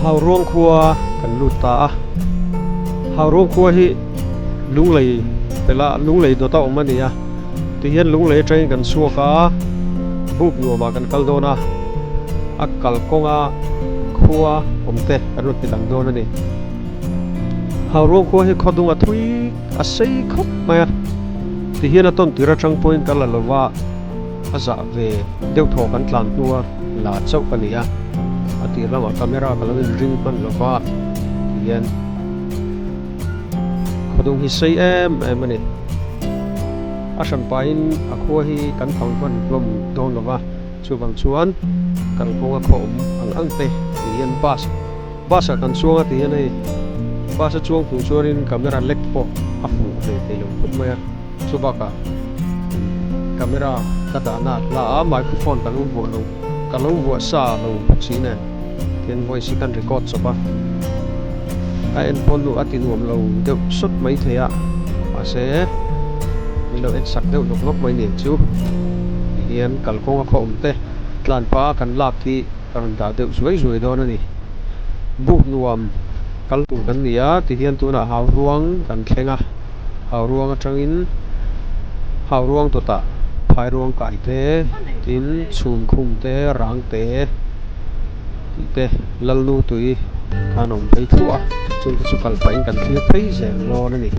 Hauruang khua kan lut ta a, Hauruang khua hi Lunglei pela Lunglei dawta awm a ni a, tihian Lunglei atangin kan chhuak a, buk nuamah kan kal dawn a, a kalkawnga khua awm te kan rawn ti lang dawn a ni. Hauruang khua hi khawdung a thui a sei khawp mai a, tihian a tawn tir atang pawhin ka la lova a zah ve deuh thaw kan tlan hnua la chauh a ni a, a tir lamah camera ka lo inring hman lova tihian khawdung hi sei em em a ni. A hran pahin a khua hi kan phang hman hlawm dawn lova, chuvang chuan kalkawnga khaw awm ang ang te tihian bus Bus ah kan chuang a ti hian hei bus a chuang chung chuanin camera lek pawh a fuh ve thei lo khawp mai a, chu bakah camera ka dahna a hla a microphone ka lo vuah lo ka lo vuah sa lo bawk si nen tihian voice hi kan record chawp a, a en pawn nu a ti nuam lo deuh sawt mai thei a mahse min lo en sak deuh nawk nawk mai nen chu tihian kalkawng a khaw awm te tlan pah a kan lak hi. Ka rawn dah deuh zuai zuai dawn a ni. Buk nuam kal tur kan ni a, tihian tunah Hauruang kan thleng a, Hauruang atangin Hauruang dawtah Phairuang kai te, tin Chhumkhum te, Rang te tih te Lalnu tui khan a awm phei thluah a, chungte chu kal pahin kan thlir phei zel dawn a ni.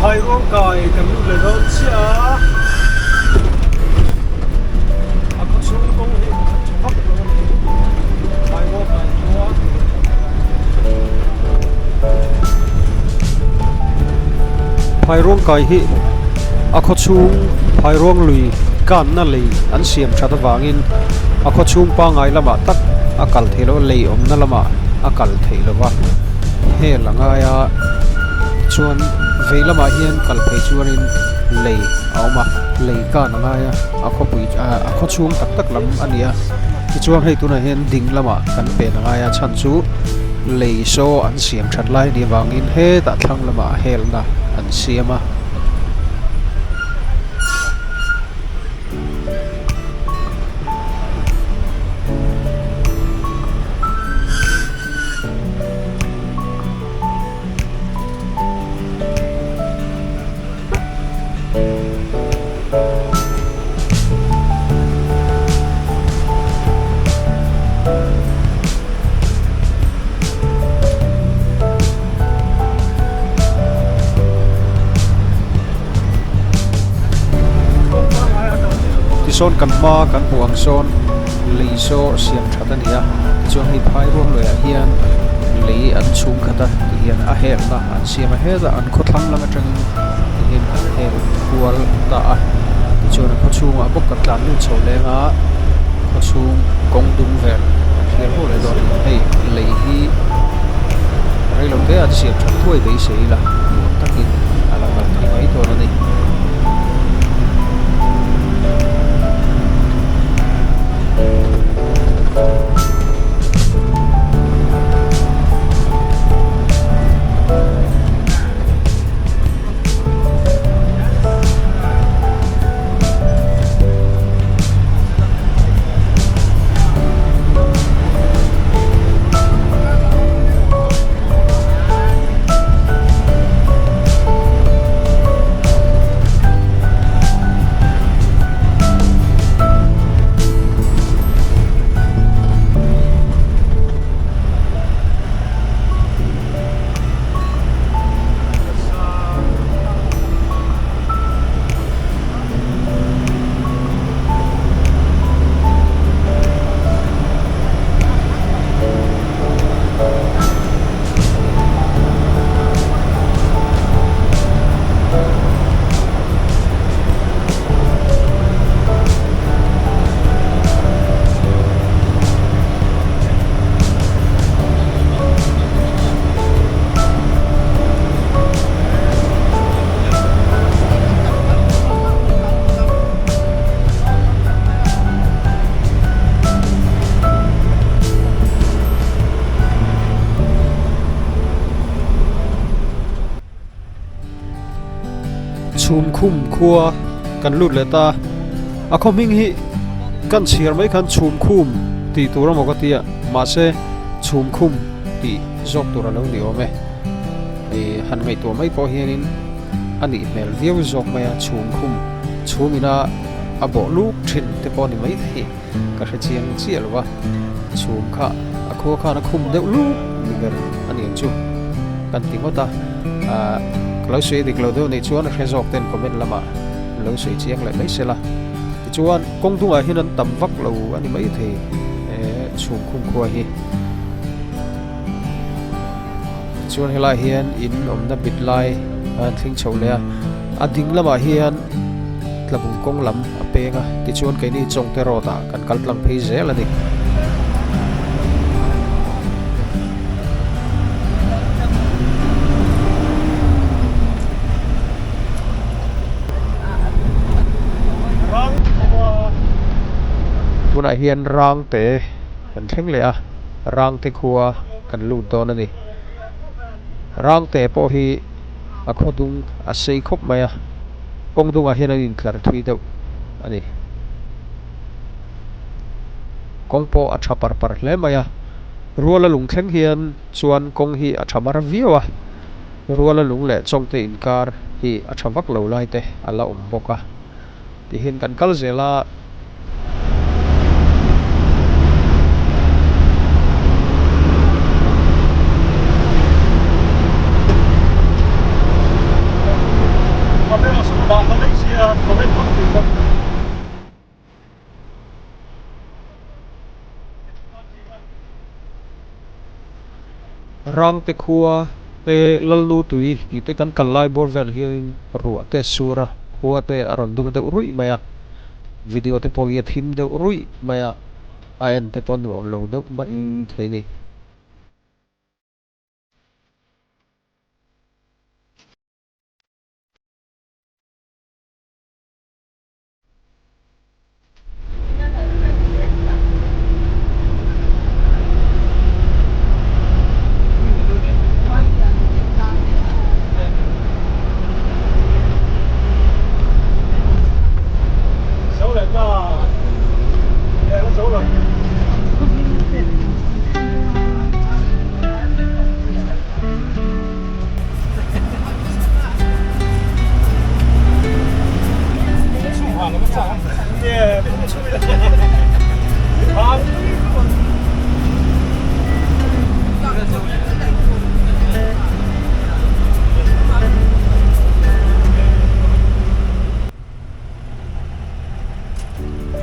Phairuang kai kan lut leh dawn chiah a, a khaw chhung kawng hi a tha vak lo a ni Phairuang kai khua. Phairuang kai hi a khaw chhung Phairuang lui kanna lei an siam that avangin a khaw chhung pangngai lamah tak a kal theih loh a, lei awmna lamah a kal theih lo va. hel a ngai a chuan vei lamah hian kal phei chuanin lei a awm a lei kan a ngai a a khawpui ah a khaw chhung tak tak lam a ni a tichuan hei tunah hian ding lamah kan pen a ngai a chhan chu lei saw an siam that lai a nih avangin hetah thlang lamah helna an siam a. Tisawn kan hma kan hmuh ang sawn lei saw siam that a ni a tichuan hei phai ruang luiah hian lei an chhung khat a tihian a helna an siam a hetah an khawthlang lam atangin tihian an hel kual ta a tichuan a khaw chhungah bawk kan tlan lut chho leng a khaw chhung kawng dum vel kan thlir hlauh leh dawn a ni hei lei hi reilo te an siam that thuai beisei ila nuam takin a lo kal thei mai dawn a ni. Chhum khum khua kan lut leh ta a khaw hming hi kan chhiar mai khan chhum khum tih tur amaw ka tia mahse chhum khum tih zawk tur a lo ni awm e ih han ngaihtuah mai pawh hianin a nih hmel viau zawk mai a chhum khum chhum ina a bawh luk thin te pawh a ni maithei ka hre chiang chiah lo a chhum kha a khua khan a khum deuh luk ni ber a ni ang chu kan ti ngawt a ah ka lo sawi dik lo deuh nih chuan a hre zawk ten comment lamah lo sawi chiang leh mai sela tichuan kawng dungah hian an tam vak lo a ni maithei eh chhum khum khua hi. Chuan helai hian in awmna bit lai a han thleng chho leh a a ding lamah hian tlabung kawng lam a peng a tichuan keini Chawngte road ah kan kal tlang phei zel a ni. Tunah hian Rangte kan thleng leh a Rangte khua kan lut dawn a ni. Rangte pawh hi a khaw dung a sei khawp mai a, kawng dungah hian an intlar thui deuh a ni. Kawng pawh a tha par par hle mai a, ruala lung thleng hian chuan kawng hi a tha mar viau a, ruala lung leh chawngte inkar hi a tha vak lo lai te a la awm bawk a. Tihian kan kal zel a. Rangte khua te Lalnu tui tih te kan kal lai bawr vel hianin ruah te sur a, khua te a rawn dur deuh ruih mai a, video te pawh hi a thim deuh ruih mai a, a en te pawh nuam lo deuh mai thei a ni.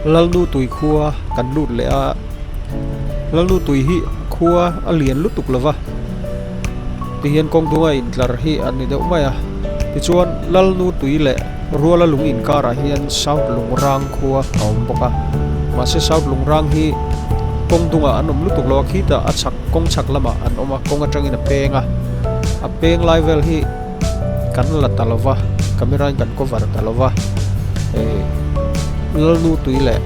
Lalnu tui khua kan lut leh a, Lalnu tui hi khua a lian lutuk lo va, tihian kawng dunga intlar hi an ni deuh mai a. Tichuan Lalnu tui leh Ruala lung inkarah hian South Lungrang khua a awm bawk a, mahse South Lungrang hi kawng dungah an awm lutuk lo a, khitah a chhak kawng chhak lamah an awm a, kawng atangin a peng a, a peng lai vel hi kan la ta lo va, camera in kan cover ta lo va, eh Lalnu tui leh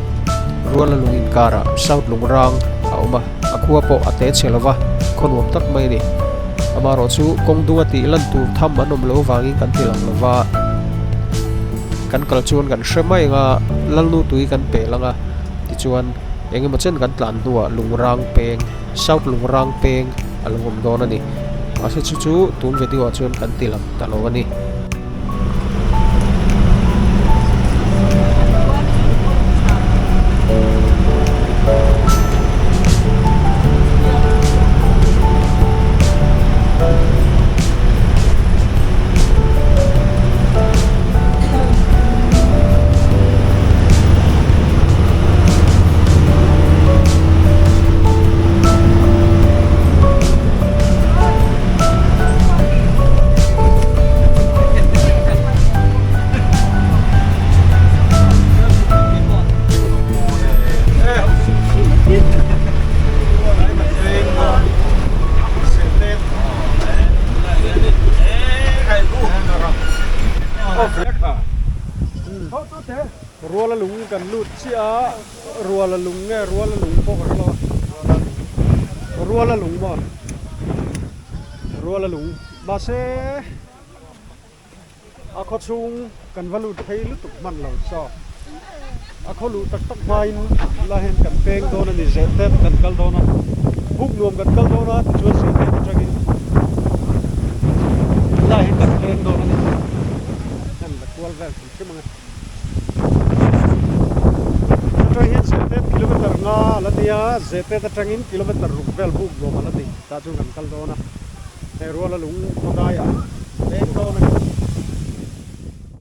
Ruala lung inkarah South Lungrang a awm a, a khua pawh a te chhe lo va, khaw nuam tak mai a ni. Amaherawh chu kawng dunga tih lan tur tham an awm loh avangin kan ti lang lo va, kan kal chuan kan hre mai ang a, Lalnu tui kan pel ang a, tichuan eng emaw chen kan tlan hnuah Lungrang peng, South Lungrang peng a lo awm dawn a ni. Mahse chu chu tun video ah chuan kan ti lang ta lo a ni. Ruala lung kan lut chiah a, ruala lung nge ruala lung pawh ka hre lo a, ruala lung maw ruala lung mahse a khaw chhung kan va lut phei lutuk hman lo chaw a khaw luh tak tak hmain la hian kan peng dawn a ni zeh tet kan kal dawn a buk nuam kan kal dawn a tichuan zeh tet atangin la hian kan peng dawn a ni heng la kual vel hrim hrim ang e. Atang hian Zehtet kilometer nga a la ni a, Zehtet atangin kilometer ruk vel buk nuam a la ni. Tah chuan kan kal dawn a, he ruala lung khawdaiah leng dawn a ni.